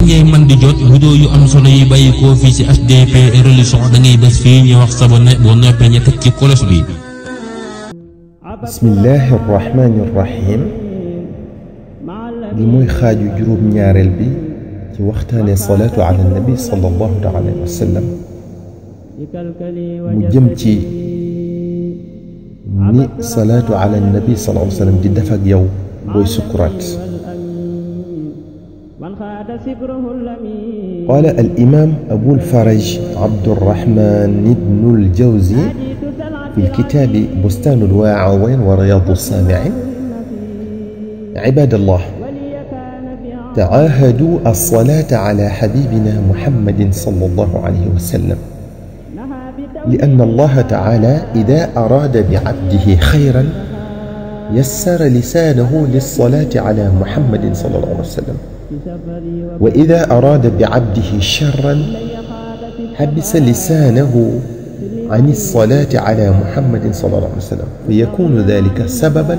ngay man di jot vidéo yu am solo yi bàyyi ko fii ci HDP religion da ngay bés fii ñu wax sabone boo noppee ñu teg ci kolos bi. bismillahi rahmani rahim li mooy xaaju juróom-ñaareel bi ci waxtaane salaatu ala nabi sallallahu alayhi wa sallam mu jëm ci ni salaatu ala nabi sallallahu alayhi wa sallam di def ak yow booy sukuraat. قال الإمام أبو الفرج عبد الرحمن بن الجوزي في الكتاب بستان الواعظين ورياض السامعين: عباد الله، تعاهدوا الصلاة على حبيبنا محمد صلى الله عليه وسلم، لأن الله تعالى إذا أراد بعبده خيرا يسر لسانه للصلاة على محمد صلى الله عليه وسلم، وإذا أراد بعبده شرا حبس لسانه عن الصلاة على محمد صلى الله عليه وسلم، فيكون ذلك سببا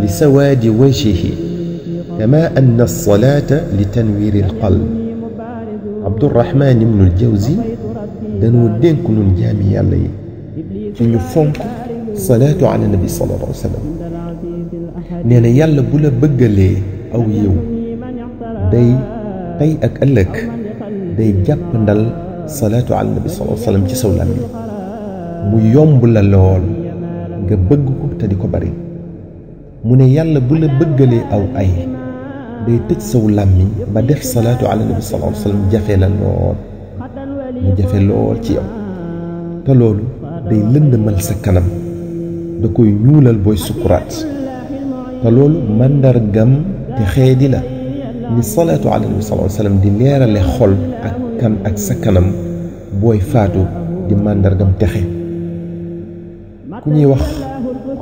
لسواد وجهه، كما أن الصلاة لتنوير القلب. عبد الرحمن بن الجوزي دانو دينك نون جامي يالا يي في ñu fonk salaatu ala nabi sallallahu alayhi wa sallam. nee na yàlla bu la bëggalee aw yiw day tey ak ëllëg day jàpp ndal salaatu ala nabi sallallahu alayhi wa sallam ci saw làmmiñ mu yomb la lool nga bëgg ko te di ko bari. mu ne yàlla bu la bëggalee aw ay day tëj saw làmmiñ ba def salaatu ala nabi sallallahu alayhi wa sallam jafe la lool mu jafe lool ci yow te loolu day lëndëmal sa kanam da koy ñuulal booy sukuraat te loolu màndargam te xeedi la ni salaatu ala nabi sallallahu alayhi wa sallam di leerale xol ak kan ak sa kanam booy faatu di màndargam texe. ku ñuy wax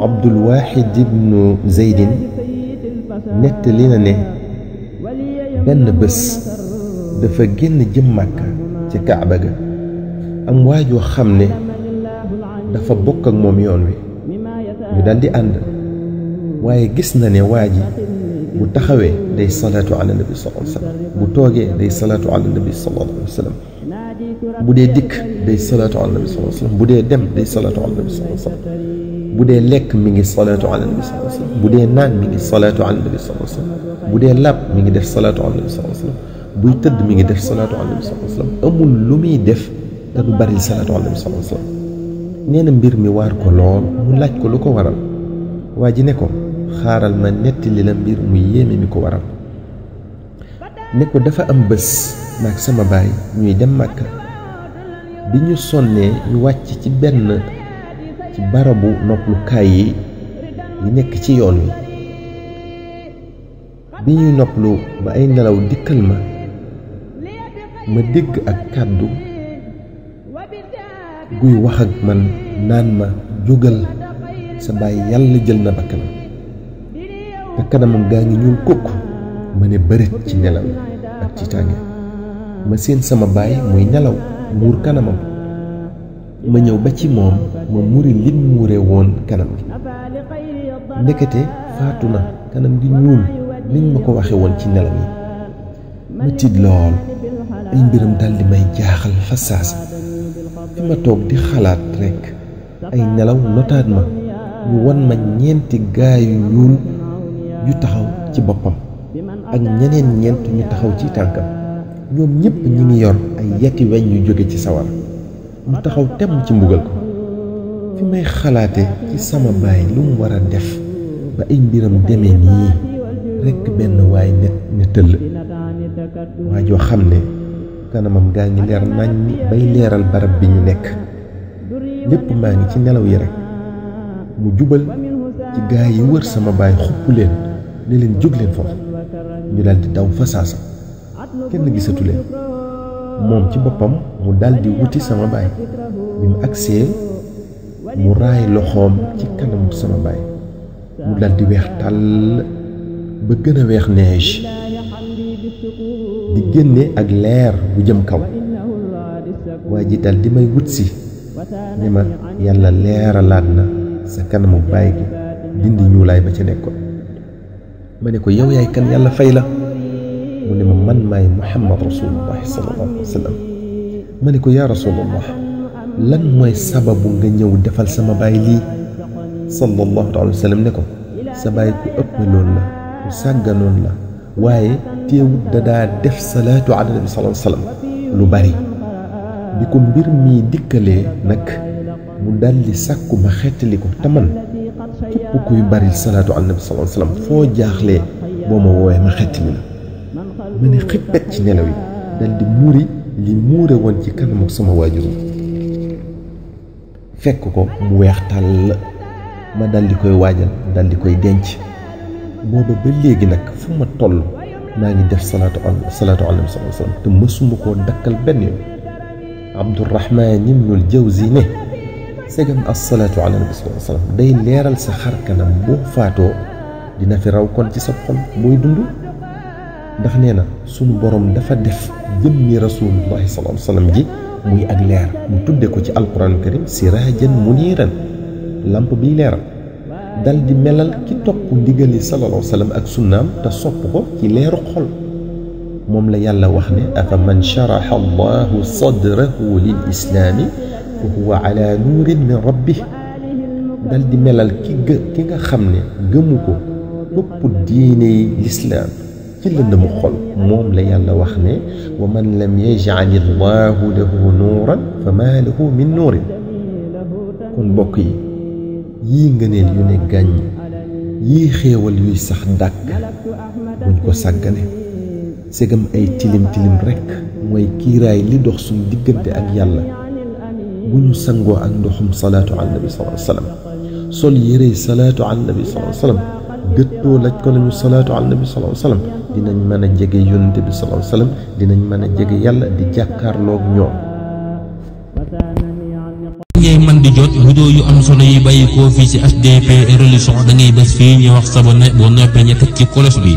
Abdul Wahid ibnu Zeydin nettali na ne benn bés dafa génn jëm Màkka ci Kaaba ga am waajoo xam ne dafa bokk ak moom yoon wi ñu daldi ànd, waaye gis na ne waa ji bu taxawee day salaatu ala nabi sallallahu alayhi wa sallam, bu toogee day salaatu ala nabi sallallahu alayhi wa sallam, bu dee dikk day salaatu ala nabi sallallahu alayhi wa sallam, bu dee dem day salaatu ala nabi sallallahu alayhi wa sallam, bu dee lekk mi ngi salaatu ala nabi sallallahu alayhi wa sallam, bu dee naan mi ngi salaatu ala nabi sallallahu alayhi wa sallam, bu dee làpp mi ngi def salaatu ala nabi sallallahu alayhi wa sallam, buy tëdd mi ngi def salaatu ala nabi sallallahu alayhi wa sallam. amul lu muy def te du bari salaatu ala nabi sallallahu alayhi wa sallam. nee na mbir mi waar ko lool mu laaj ko lu ko waral. waa ji ne ko xaaral ma nettali la mbir mu yéeme mi ko waral. ne ko dafa am bés maag sama baay ñuy dem Màkka, bi ñu sonnee ñu wàcc ci barabu noppalukaay yi nekk ci yoon wi. bi ñuy noppalu ba ay nelaw dikkal ma dégg ak kàddu guy wax ak man naan ma jógal, sa baay yàlla jël na bakkanam te kanamam gaa ngi ñuul kukk. ma ne bëreet ci nelaw ak ci tànge ma seen sama baay muy nelaw muur kanamam. ma ñëw ba ci moom ma muri lim muure woon kanam gi. ndekete faatu na, kanam gi ñuul niñ ma ko waxe woon ci nelaw yi. ma tiit lool, ay mbiram daldi may jaaxal fa saasa. fi ma toog di xalaat rekk ay nelaw notaat ma, ñu won ma ñeenti gaayu ñuul yu taxaw ci boppam ak ñeneen ñeent ñu taxaw ci tànkam. ñoom ñépp ñi ngi yor ay yati weñ yu jóge ci sawar mu taxaw temm ci mbugal ko. fi may xalaate ci sama baay lu mu war a def ba ay mbiram demee nii rekk benn waay ne tëll, waa joo xam ne kanamam gaa ngi leer nañ bay leeral barab bi ñu nekk. lépp maa ngi ci nelaw yi rekk mu jubal ci gaa yi wër sama baay xupp leen ne leen jóg leen foofu. ñu daldi daw fa saasa, kenn gisatu leen. moom ci boppam mu daldi wuti sama baay. bi mu agsee mu raay loxoom ci kanamu sama baay, mu daldi weex tàll ba gën a weex neige di génne ak leer bu jëm kaw. waa ji daldi may wut si ne ma yàlla leeralaat na sa kanamu baay gi, dindi ñuulaay ba ca nekkoon. ma ne ko yow yaay kan, yàlla fay la. mu ne ma man maay Muhammad rasulullahi sallallahu alayhi wa sallam. ma ne ko yaa rasulullah lan mooy sababu nga ñëw defal sama baay lii sallallahu alayhi wa sallam ne ko sa baay ku ëppaloon la ku sàgganoon la waaye teewut dadaa def salaatu ala nabi sallallahu alayhi wa sallam lu bari bi ko mbir mii dikkalee nag mu daldi sàkku ma xettali ko te man képp kuy bari salaatu ala nabi sallallahu alayhi wa sallam foo jaaxlee boo ma woowee ma xettali la ma ne xippet ci nelaw yi daldi muri li muure woon ci kanamu sama waajur fekk ko mu weex tàll ma daldi koy waajal daldi koy denc booba ba léegi nag fu ma toll maa ngi def salaatu ala nabi sallallahu alayhi wa sallam te mësuma koo dakkal benn yoon. Abdurrahman ibnul Jawzi ne segam as-salaatu ala nabi sallallahu alayhi wa sallam day leeral sa xar kanam boo faatoo dina fi raw kon ci sa xol booy dund ndax nee na sunu borom dafa def jëmmi rasulullahi sallallahu alayhi wa sallam ji muy ak leer mu tudde ko ci alquran karim siraajan muniiran lamp biy leeral dal di melal ki topp ndigali sallallahu alayhi wa sallam ak sunnaam te sopp ko ci leeru xol moom la yàlla wax ne afa man sharaha allahu sadrahu lil islaami fa huwa ala nuurin min rabbih dal di melal ki nga xam ne gëmu ko topp diine lislaam ci lëndëmu xol moom la yàlla wax ne wa man lam yaj'al allahu lahu nuuran fa maa lahu min nuurin. kon mbokk yi yii ngëneel yu ne gàññ yii xéewal yuy sax dàkk buñ ko sàggane segam ay tilim tilim rekk mooy kiiraay li dox suñ diggante ak yàlla bu ñu sangoo ak ndoxum salaatu ala nabi sallallahu alayhi wa sallam sol yérey salaatu ala nabi sallallahu alayhi wa sallam gëttoo laj ko nañu salaatu ala nabi sallallahu alayhi wa sallam dinañ mën a jege yonente bi sallallahu alayhi wa sallam dinañ mën a jege yàlla di jàkkaarloog ñoom. ngay man di jot vidéo yu am solo yi bàyyi koo fii ci HDP Religion da ngay bés fii ñu wax sabonné boo noppee ñu teg ci cloche bi